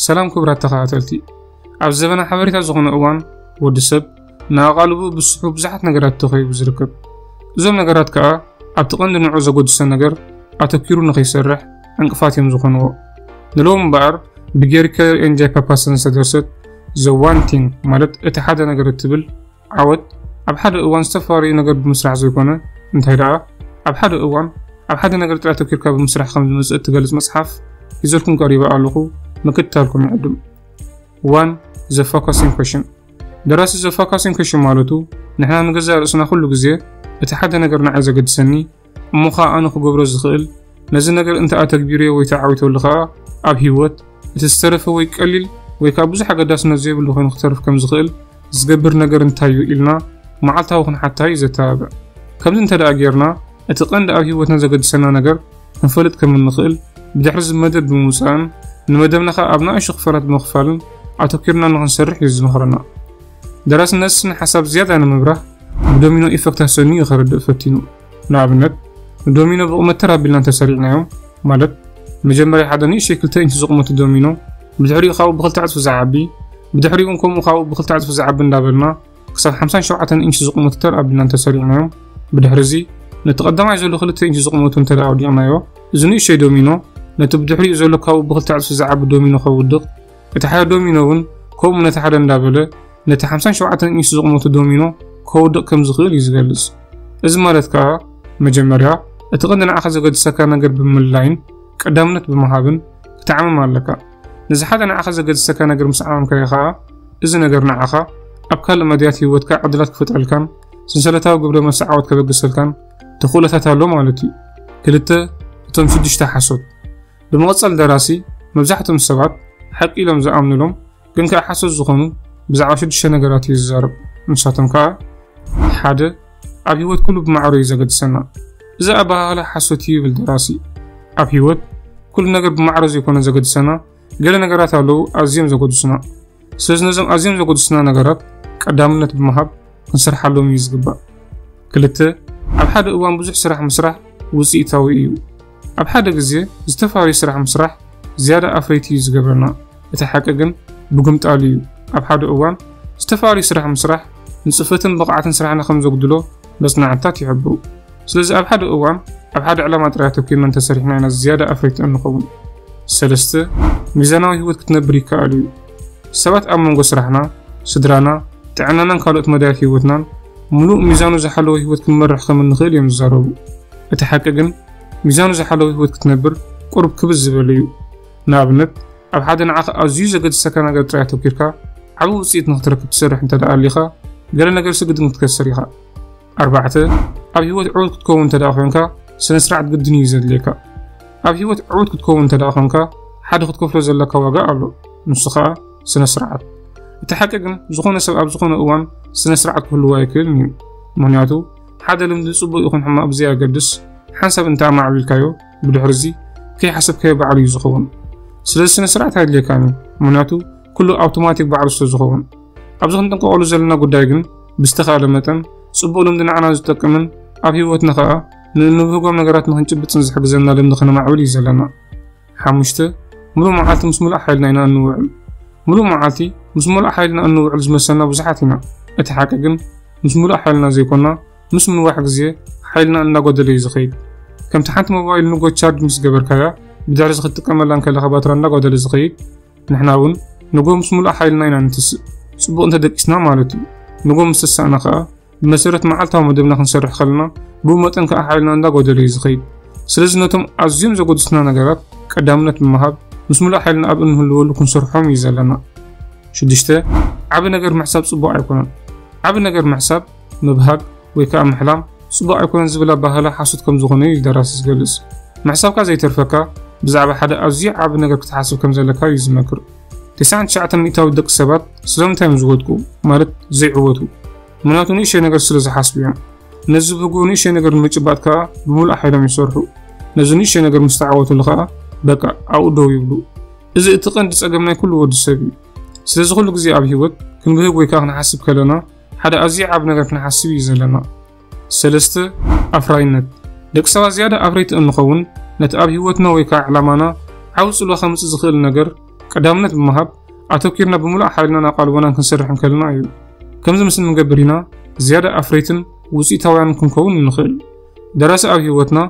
ሰላም ክቡራት ተኸታተልቲ፣ ኣብ ዘበና ሓበሬታ ዝኾነ እዋን ወዲ ሰብ ንኣቓልቡ ብስሑ ብዙሓት ነገራት ተኸይቡ ዝርከብ። እዞም ነገራት ከኣ ኣብቲ ቀንዲ ንዑ ዘጎድሰ ነገር ኣተኪሩ ንኸይሰርሕ ዕንቅፋት እዮም ዝኾንዎ። ንሎም እምበኣር ብጌሪከር ኤንጃይ ፓፓሰን ዝተደርሰት ዘ ዋን ቲንግ፣ ማለት እቲ ሓደ ነገር እትብል ዓወት ኣብ ሓደ እዋን ዝተፈላለዩ ነገር ብምስራሕ ዘይኮነ፣ እንታይ ደኣ ኣብ ሓደ እዋን ኣብ ሓደ ነገር ጥራይ ኣተኪርካ ብምስራሕ ከም ዝመጽእ እትገልጽ መጽሓፍ ይዘልኩም ቀሪበ ኣለኹ። ምክትታልኩም ይዕድም። ዋን፣ ዘ ፎካሲንግ ኮሽን። ደራሲ ዘ ፎካሲንግ ኮሽን ማለቱ ንሕና ንገዛእ ርእስና ኩሉ ግዜ እቲ ሓደ ነገር ንዓይ ዘገድሰኒ እሞ ኸኣ ኣነ ክገብሮ ዝኽእል፣ ነዚ ነገር እንተ ኣተግቢርዮ ወይ ተዓዊተሉ ኸኣ ኣብ ህይወት እቲ ዝተረፈ ወይ ቀሊል ወይ ከኣ ብዙሕ ኣገዳስነት ዘይብሉ ኮይኑ ክተርፍ ከም ዝኽእል ዝገብር ነገር እንታይ እዩ ኢልና መዓልታዊ ክንሓታ እዩ ዘተባብዕ። ከምዚ እንተ ደኣ ጌርና እቲ ቀንዲ ኣብ ህይወትና ዘገድሰና ነገር ክንፈልጥ ከም እንኽእል ብድሕሪ እዚ መደብ ብምውጻእን ንመደብና ኸኣ ኣብ ንኣሽቱ ክፋላት ብምኽፋልን ኣተኪርና ንኽንሰርሕ እዩ ዝመኽረና። ደራሲ ነዚ ስነ ሓሳብ ዝያዳ ንምብራህ ብዶሚኖ ኢፈክት ኣሰንዩ እዩ ከረድእ ፈቲኑ። ንኣብነት ንዶሚኖ ብቑመት ተር ኣቢልና እንተሰሪዕናዮም፣ ማለት መጀመርያ ሓደ ንእሽተይ ክልተ ኢንች ዝቑመቱ ዶሚኖ ብድሕሪኡ ካብኡ ብኽልተ ዕጽፊ ዝዓቢ፣ ብድሕሪኡ እውን ከምኡ ካብኡ ብኽልተ ዕጽፊ ዝዓቢ እንዳበልና ክሳብ ሓምሳን ሸውዓተን ኢንች ዝቑመቱ ተር ኣቢልና እንተሰሪዕናዮም፣ ብድሕሪ እዚ ነቲ ቀዳማይ ዘሎ ክልተ ኢንች ዝቑመቱ እንተ ደኣ ኣውዲቕናዮ፣ እዚ ንእሽተይ ዶሚኖ ነቲ ብድሕሪኡ ዘሎ ካብኡ ብኽልተ ዕጽፊ ዝዓቢ ዶሚኖ ከውድቕ፣ እቲ ሓደ ዶሚኖ እውን ከምኡ ነቲ ሓደ እንዳበለ ነቲ ሓምሳን ሸውዓተን ኢንች ዝቑመቱ ዶሚኖ ከውድቕ ከም ዝኽእል እዩ ዝገልጽ። እዚ ማለት ከኣ መጀመርያ እቲ ቀንዲ ንዓኻ ዘገድሰካ ነገር ብምልላይን ቀዳምነት ብምሃብን ክትዓምም ኣለካ። ነዚ ሓደ ንዓኻ ዘገድሰካ ነገር ምስ ዓመምካዮ ከኣ እዚ ነገር ንዓኻ ኣብ ካልእ መዳያት ህይወትካ ዕድላት ክፈጥረልካን ሰንሰለታዊ ግብረ መልሲ ዓወት ከበግሰልካን ተኽእሎታት ኣሎ ማለት እዩ። ክልተ፣ እቶም ሽዱሽተ ሓሶት። ብምቕጻል ደራሲ መብዛሕትኦም ሰባት ሓቂ ኢሎም ዝኣምኑሎም ግን ከኣ ሓሶት ዝኾኑ ብዛዕባ ሽዱሽተ ነገራት እዩ ዝዛረብ። ንሳቶም ከኣ ሓደ፣ ኣብ ህይወት ኩሉ ብማዕሮ እዩ ዘገድሰና። እዚ ኣበሃህላ ሓሶት እዩ ይብል ደራሲ። ኣብ ህይወት ኩሉ ነገር ብማዕሮ ዘይኮነ ዘገድሰና፣ ገለ ነገራት ኣለዉ ኣዝዮም ዘገድሱና። ስለዚ ነዞም ኣዝዮም ዘገድሱና ነገራት ቀዳምነት ብምሃብ ክንሰርሓሎም እዩ ዝግባእ። ክልተ፣ ኣብ ሓደ እዋን ብዙሕ ስራሕ ምስራሕ ውጽኢታዊ እዩ። ኣብ ሓደ ግዜ ዝተፈላለዩ ስራሕ ምስራሕ ዝያዳ ኣፍረይቲ እዩ ዝገብረና። እቲ ሓቂ ግን ብግምጣሉ እዩ። ኣብ ሓደ እዋን ዝተፈላለዩ ስራሕ ምስራሕ ንጽፈትን ብቕዓትን ስራሕና ከም ዘጉድሎ መጽናዕትታት ይሕብሩ። ስለዚ ኣብ ሓደ እዋን ኣብ ሓደ ዕላማ ጥራይ ኣተኪርና እንተሰሪሕና ኢና ዝያዳ ኣፍረይቲ እንኸውን። ሰለስተ፣ ሚዛናዊ ህይወት ክትነብር ይከኣል እዩ። ሰባት ኣብ መንጎ ስራሕና፣ ስድራና፣ ጥዕናናን ካልኦት መዳያት ህይወትናን ምሉእ ሚዛኑ ዝሓለወ ህይወት ክንመርሕ ከም እንኽእል እዮም ዝዛረቡ። እቲ ሓቂ ግን ሚዛኑ ዝሓለወ ህይወት ክትነብር ቁሩብ ክብዝ ዝበለ እዩ። ንኣብነት ኣብ ሓደ ንዓኻ ኣዝዩ ዘገድሰካ ነገር ጥራይ ኣተኪርካ ዓቢ ውጽኢት ንኽትረክብ ትሰርሕ እንተ ደኣ ኣሊኻ፣ ገለ ነገር ስግድን ክትከስር ኢኻ። ኣርባዕተ፣ ኣብ ህይወት ዕዉት ክትከውን እንተ ደኣ ኮይንካ ስነ ስርዓት ግድን እዩ ዘድልየካ። ኣብ ህይወት ዕዉት ክትከውን እንተ ደኣ ኮይንካ ሓደ ክትከፍሎ ዘለካ ዋጋ ኣሎ፣ ንሱ ኸኣ ስነ ስርዓት። እቲ ሓቂ ግን ዝኾነ ሰብ ኣብ ዝኾነ እዋን ስነ ስርዓት ክህልዎ ኣይክእልን እዩ። ምኽንያቱ ሓደ ልምዲ ጽቡቕ ይኹን ሕማቕ ብዘየገድስ ሓንሳብ እንተ ኣማዕቢልካዮ ብድሕሪ እዚ ከይሓሰብካዮ ባዕሉ እዩ ዝኸውን። ስለዚ ስነ ስርዓት ኣየድልየካን እዩ፣ ምኽንያቱ ኩሉ ኣውቶማቲክ ባዕሉ ስለ ዝኸውን። ኣብዚ ክንጥንቀቐሉ ዘለና ጉዳይ ግን ብዝተኻእለ መጠን ጽቡቕ ልምዲ ንዓና ዝጠቅምን ኣብ ህይወትና ኸኣ ንእንብህጎም ነገራት ንኽንጭብጥን ዝሕግዘና ልምዲ ከነማዕብል እዩ ዘለና። ሓሙሽተ፣ ምሉእ መዓልቲ ምስ ምሉእ ሓይልና ኢና እንውዕል። ምሉእ መዓልቲ ምስ ምሉእ ሓይልና እንውዕል ዝመሰልና ብዙሓት ኢና። እቲ ሓቂ ግን ምስ ምሉእ ሓይልና ዘይኮና፣ ምስ ምንዋሕ ግዜ ሓይልና እናጎደለ እዩ ዝኸይድ። ከምቲ ሓንቲ ሞባይል ንጎ ቻርጅ ምስ ገበርካያ ብድሕሪ እዚ ክትጥቀመላ እንከለኻ ባትራ እናጎደለ ዝኸይድ፣ ንሕና እውን ንጎ ምስ ምሉእ ሓይልና ኢና ንትስእ። ጽቡቕ እንተደቂስና ማለት እዩ። ንጎ ምስ ተሳእና ከኣ ብመሰረት መዓልታዊ መደብና ክንሰርሕ ከለና ብኡ መጠን ከኣ ሓይልና እንዳጎደለ እዩ ዝኸይድ። ስለዚ ነቶም ኣዝዮም ዘጎድስና ነገራት ቀዳምነት ብምሃብ ምስ ምሉእ ሓይልና ኣብ እንህልወሉ ክንሰርሖም እዩ ዘለና። ሽዱሽተ፣ ዓቢ ነገር ምሕሳብ ጽቡቕ ኣይኮነን። ዓቢ ነገር ምሕሳብ፣ ምብሃግ ወይ ከኣ ምሕላም ጽቡቕ ኣይኮነን ዝብል ኣባህላ ሓሶት ከም ዝኾነ እዩ ደራሲ ዝገልጽ። ምሕሳብካ ዘይተርፈካ ብዛዕባ ሓደ ኣዝዩ ዓቢ ነገር ክትሓስብ ከም ዘለካ እዩ ዝመክር። ተስዓን ትሽዓተን ሚእታዊት ደቂ ሰባት ስለምንታይ እዮም ዝወድቁ ማለት ዘይዕወቱ? ምኽንያቱ ንእሽተይ ነገር ስለ ዝሓስቡ እዮም። ነዚ ዝብህጉ ንእሽተይ ነገር ንምጭባጥ ከኣ ብምሉእ ሓይሎም ይሰርሑ። ነዚ ንእሽተይ ነገር ምስ ተዓወቱሉ ከኣ በቃ ኣብኡ ደው ይብሉ። እዚ እቲ ቀንዲ ጸገም ናይ ኩሉ ወዲ ሰብ እዩ። ስለዚ ኩሉ ግዜ ኣብ ህይወት ክንብህግ ወይ ከኣ ክንሓስብ ከለና ሓደ ኣዝዩ ዓቢ ነገር ክንሓስብ እዩ ዘለና። ሰለስተ፣ ኣፍራይነት። ደቂ ሰባት ዝያዳ ኣፍረይቲ እንኸውን ነቲ ኣብ ህይወትና ወይ ከኣ ዕላማና ዓቢ ጽልዋ ከምጽእ ዝኽእል ነገር ቀዳምነት ብምሃብ ኣተኪርና ብምሉእ ሓይልና ናብ ቃልቦናን ክንሰርሕ እንከልና እዩ። ከምዚ ምስ እንገብር ኢና ዝያዳ ኣፍረይትን ውፅኢታውያን ክንከውን እንኽእል። ደራሲ ኣብ ህይወትና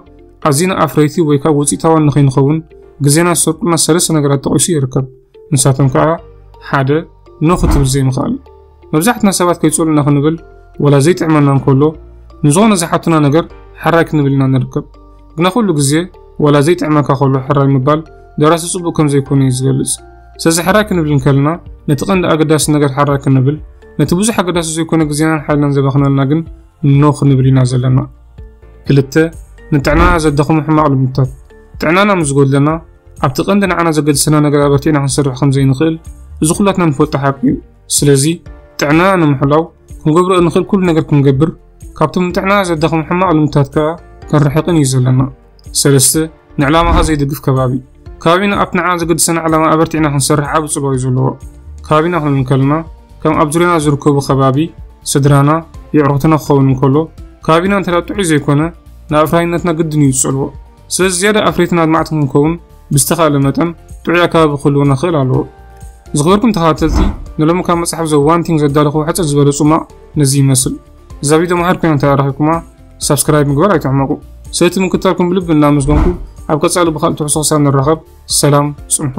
ኣዚና ኣፍረይቲ ወይ ከዓ ውፅኢታውያን ንኸይንኸውን ግዜና ዝሰርቁልና ሰለስተ ነገራት ጠቒሱ ይርከብ። ንሳቶም ከዓ ሓደ ኖ ክትብል ዘይምኽኣል። መብዛሕትና ሰባት ከይፀልኡና ክንብል ወላ ዘይጥዕመና እንከሎ ንዝኾነ ዝሓቱና ነገር ሕራይ ክንብል ኢና ንርከብ። ግና ኩሉ ግዜ ወላ ዘይጥዕመካ ከሎ ሕራይ ምባል ደራሲ ፅቡቅ ከም ዘይኮነ እዩ ዝገልጽ። ስለዚ ሕራይ ክንብል እንከለና ነቲ ቀንዲ ኣገዳሲ ነገር ሕራይ ክንብል፣ ነቲ ብዙሕ ኣገዳሲ ዘይኮነ ግዜናን ሓይልናን ዘባኽነልና ግን ኖ ክንብል ኢና ዘለና። ክልተ፣ ንጥዕናና ዘዳኽሙ ሕማቕ ልምድታት። ጥዕናና ምስ ጎድለና ኣብቲ ቀንዲ ንዓና ዘገድሰና ነገር ኣበርቲዕና ክንሰርሕ ከም ዘይንኽእል እዚ ኩላትና ንፈልጦ ሓቂ እዩ። ስለዚ ጥዕናና ንምሕላው ክንገብሮ እንኽእል ኩሉ ነገር ክንገብር፣ ካብቶም ንጥዕናና ዘዳኽሙ ሕማቕ ልምድታት ከኣ ክንርሕቕን እዩ ዘለና። ሰለስተ፣ ንዕላማኻ ዘይድግፍ ከባቢ። ከባቢና ኣብቲ ንዓና ዘገድሰና ዕላማ ኣበርቲዕና ክንሰርሕ ዓቢ ጽልዋ እዩ ዘለዎ። ከባቢና ክንብል እንከለና ከም ኣብ ዙርያና ዝርከቡ ከባቢ፣ ስድራና፣ የዕሩኽትና ክኸውን እንከሎ፣ ከባቢና እንተ ጥዑይ ዘይኮነ ንኣፍራይነትና ግድን እዩ ዝጸልዎ። ስለዚ ዝያዳ ኣፍረይትን ኣድማዕትን ክንከውን ብዝተኻእለ መጠን ጥዑይ ኣከባቢ ክህልወና ክኽእል ኣለዎ። ዝኽበርኩም ተኸታተልቲ፣ ንሎሚ ካብ መጽሓፍ ዘ ዋን ቲንግ ዘዳለኹዎ ሕጽር ዝበለ ጽማቕ ነዚ ይመስል። እዛ ቪድዮ መሃር ኮይና እንተ ረኺብኩማ ሳብስክራይብ ምግባር ኣይትሕመቑ። ስለቲ ምክትታልኩም ብልቢ እናመስገንኩ ኣብ ቀጻሊ ብኻልእ ትሕዝቶ ክሳብ ንራኸብ ሰላም ጽንሑ።